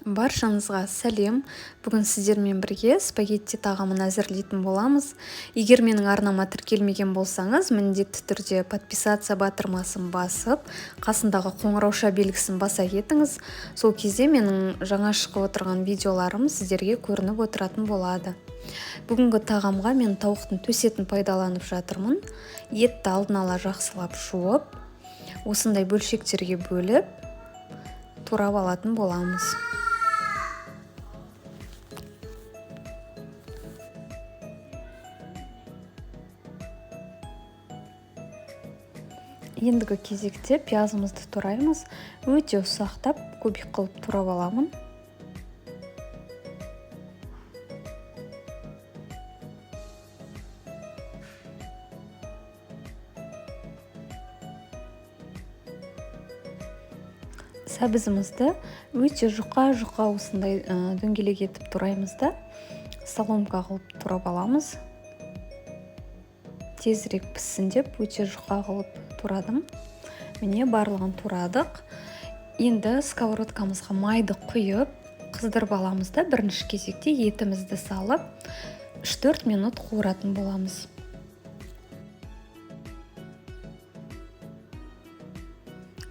Баршаңызға сәлем. Бүгін сіздермен бірге спагетти тағамын әзірлейтін боламыз. Егер менің арнама тіркелмеген болсаңыз, міндетті түрде подписаться батырмасын басып, қасындағы қоңырауша белгісін баса кетіңіз. Сол кезде менің жаңа шығып отырған видеоларым сіздерге көрініп отыратын болады. Бүгінгі тағамға мен тауықтың төс етін пайдаланып жатырмын. Етті алдын ала жақсылап жуып, осындай бөлшектерге бөліп, турап алатын боламыз. Ендігі кезекте пиязымызды тураймыз. Өте ұсақтап кубик қылып турап аламын. Сәбізімізді өте жұқа-жұқа осындай дөңгелек етіп тураймыз да, соломка қылып турап аламыз. Тезірек піссін деп өте жұқа қылып турадым. Міне, барлығын турадық. Енді сковородкамызға майды құйып, қыздырып аламыз да, бірінші кезекте етімізді салып, 3-4 минут қуыратын боламыз.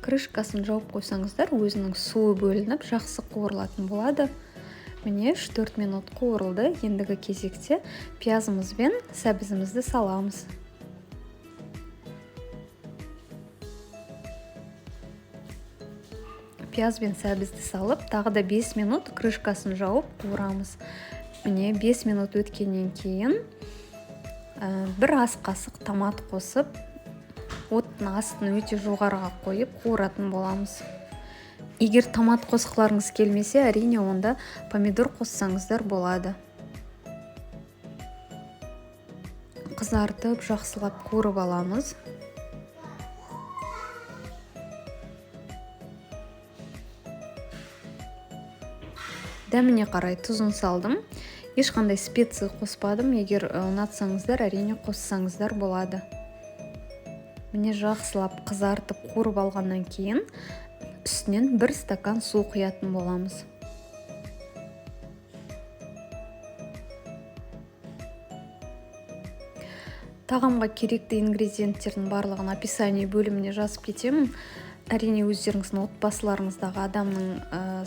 Крышкасын жауып қойсаңыздар, өзінің суы бөлініп, жақсы қуырылатын болады. Міне, 3-4 минут қуырылды. Ендігі кезекте пиязымыз бен сәбізімізді саламыз. Пияз бен сәбізді салып, тағы да 5 минут крышкасын жауып қуырамыз. Міне, 5 минут өткеннен кейін, бір ас қасық томат қосып, оттың астын өте жоғарыға қойып қуыратын боламыз. Егер томат қосқыларыңыз келмесе, әрине онда помидор қоссаңыздар болады. Қызартып, жақсылап қуырып аламыз. Дәміне қарай тұзын салдым. Ешқандай специя қоспадым. Егер ұнатсаңыздар, әрине қоссаңыздар болады. Міне, жақсылап қызартып қуырып алғаннан кейін үстінен бір стакан су құятын боламыз. Тағамға керекті ингредиенттердің барлығын описание бөліміне жазып кетемін. Әрине, өздеріңіздің отбасыларыңыздағы адамның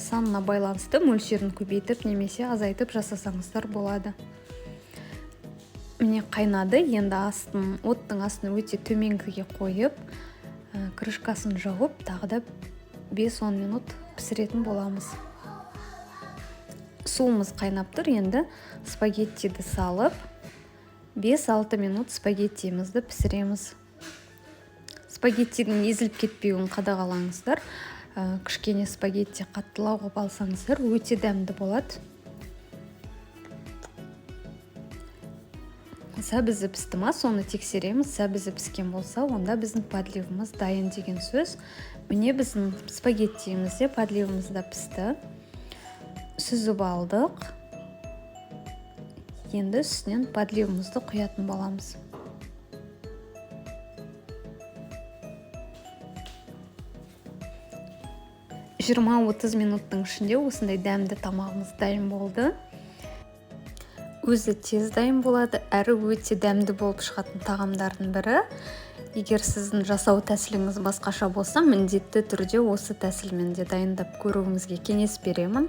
санына байланысты мөлшерін көбейтіп немесе азайтып жасасаңыздар болады. Міне, қайнады. Енді оттың астын өте төменгіге қойып, крышкасын жауып, тағы да 5-10 минут пісіретін боламыз. Суымыз қайнап тұр. Енді спагеттиді салып, 5-6 минут спагеттиімізді пісіреміз. Спагеттидің езіліп кетпеуін қадағалаңыздар. Кішкене спагетти қаттылау қылып алсаңыздар, өте дәмді болады. Сәбізі пісті ма, соны тексереміз. Сәбізі піскен болса, онда біздің подливіміз дайын деген сөз. Міне, біздің спагеттиіміз де, подливіміз де пісті. Сүзіп алдық. Енді үстінен подливімізді құятын боламыз. 20-30 минуттың ішінде осындай дәмді тамағымыз дайын болды. Өзі тез дайын болады, әрі өте дәмді болып шығатын тағамдардың бірі. Егер сіздің жасау тәсіліңіз басқаша болса, міндетті түрде осы тәсілмен де дайындап көруіңізге кеңес беремін.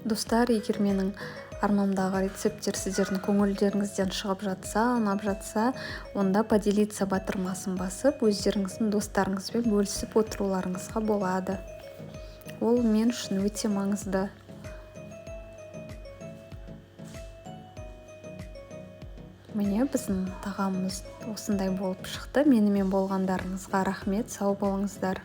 Достар, егер менің арнамдағы рецепттер сіздердің көңілдеріңізден шығып жатса, ұнап жатса, онда поделиться батырмасын басып, өздеріңіздің достарыңызбен бөлісіп отыруларыңызға болады. Ол мен үшін өте маңызды. Міне, біздің тағамымыз осындай болып шықты. Менімен болғандарыңызға рахмет, сау болыңыздар.